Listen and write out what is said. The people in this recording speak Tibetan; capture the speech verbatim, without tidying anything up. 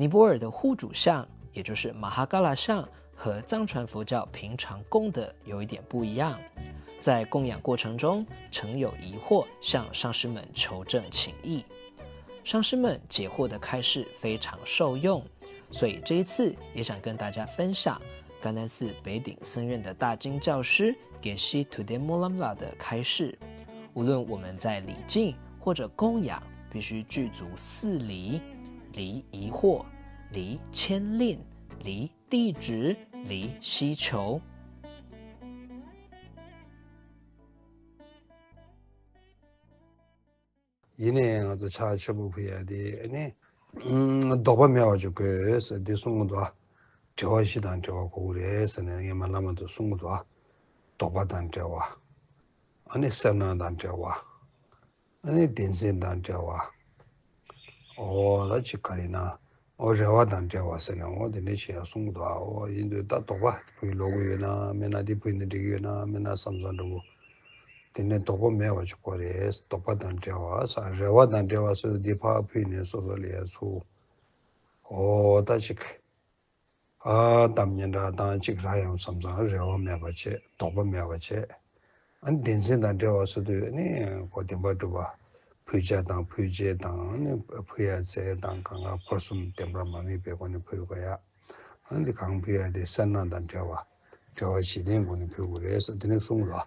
尼泊尔的互主像，也就是马哈嘎拉像，和藏传佛教平常供的有一点不一样。在供养过程中，曾有疑惑向上师们求证请益，上师们解惑的开示非常受用，所以这一次也想跟大家分享甘丹寺北顶僧院的大经教师 Geshe Tude Molamla 的开示。无论我们在礼敬或者供养，必须具足四礼：礼疑惑、礼牵令、礼地址、礼希求。 ཡིན་ནའི་ང་ཚོ་ཕྱག་མཆོད་པ་ཕུལ་ཡ་དེ་ནི་ཨུམ། དོགས་པ་མེད་པ་ཅིག་དགོས་ཟེར་འདི་གསུང་གི་འདུག། དྲི་བ་བཞི་དང་འབྲེལ་བ་དགོས་ཀྱི་རེད་ཟེར་ནས་སྔོན་མ་བླ་མ་ཚོས་གསུང་གི་འདུག། དོགས་པ་དང་འབྲེལ་བ། ཨ་ནི་སེར་སྣ་དང་འབྲེལ་བ། ཨ་ནི་བདེན་འཛིན་དང་འབྲེལ་བ། ཨོ་ད་ཅིག་ག་རེ་ན། ཨོ་རེ་བ་དང་འབྲེལ་བ་ཟེར་ནས་ཨོ་དེ་འདྲ་ཞིག་ཡང་གསུང་གི་འདུག། ཨོ་ཡིན་དུས་ད་དོགས་པ་ཕུལ་ལོག་གི་ཡོད་ན་མིན་ན་འདི་ཕུལ་ན་འགྲིག་གི་ཡོད་ན་མིན་ན་བསམ་བསམ་འདྲ་བོ། དེ་ནས་དོགས་པ་མེད་པ་ཅིག་དགོས་རེད། དོགས་པ་དང་འབྲེལ་བ་ས་རེ་བ་དང་འབྲེལ་བ་སོགས་འདི་ཕར་ཕུལ་ནས་སོ་སོ་ལ་ཡ་ཚུར། ཨོ་ད་ཅིག། ཨ་གཏམ་སྙན་གྲགས་དང་ཅིག་རག་ཡོང་བསམ་ཙང་རེ་བ་མེད་པ་བྱས། དོགས་པ་མེད་པ་བྱས། ཨ་ནི་བདེན་འཛིན་དང་འབྲེལ་བ་སོགས་དུས་ནི་ཁོ་བདེན་པར་གྲུབ་པ། ཕུལ་བྱ་དང་ཕུལ་བྱེད་དང་ནི་ཕུལ་ཡ་ཚད་དང་གང་ག་ཕུན་སུམ་བདེན་པར་མ་དམིགས་པའི་སྒོ་ནས་ཕུལ་དགོས་ཡ། ཨ་ནི་གང་ཕུལ་ཡ་དེ་སེར་སྣ་དང་བྲལ་བ། བྲལ་བ་ཇི་ལྟའི་སྒོ་ནས་ཕུལ་དགོས་རེད་ཟེར་དེ་ནས་གསུངས་ལ།